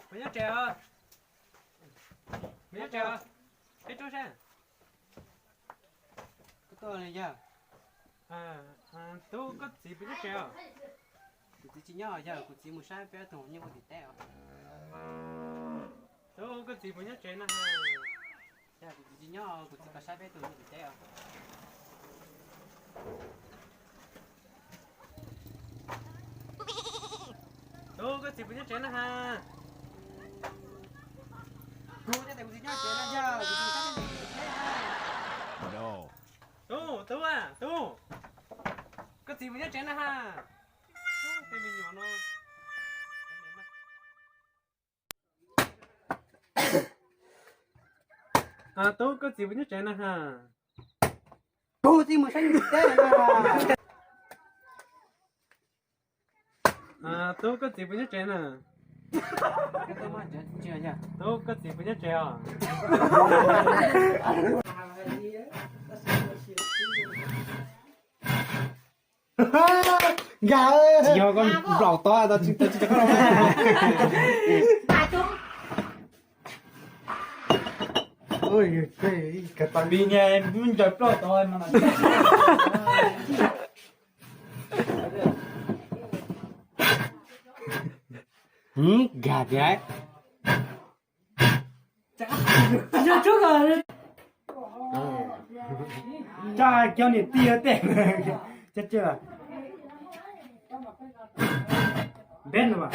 Puas nyob tsev os? Puas nyob tsev os? Peb rub sab. Koj tuaj li yog? Tub, koj txiv puas nyob tsev os? Kuv txiv tsis nyob, yog kuv txiv mus saib peb tus nyuj ua tim teb os. Tub, koj txiv puas nyob tsev na? Yog kuv txiv tsis nyob, kuv txiv pais saib peb tus nyuj tim teb os. Tub, koj txiv puas nyob tsev na has? Kuv thiaj tias kuv txiv nyob tsev na, yog kuv txiv saib peb tus nyuj tim teb na. Tub, tub, tub, koj txiv puas nyob tsev na has? Tej me nyuam no. Tub, koj txiv puas nyob tsev na has? Kuv txiv mus saib nyuj tim teb na. Tub, koj txiv puas nyob tsev na? Tub, koj txiv puas nyob tsev os? Nkag, tsis yog koj nplaum tod tau tsis tau tsis tau koj. Vim niag ncaws plaub tod mas. Nkag tiag. Tsa kiag niam tij tej. Npeb no.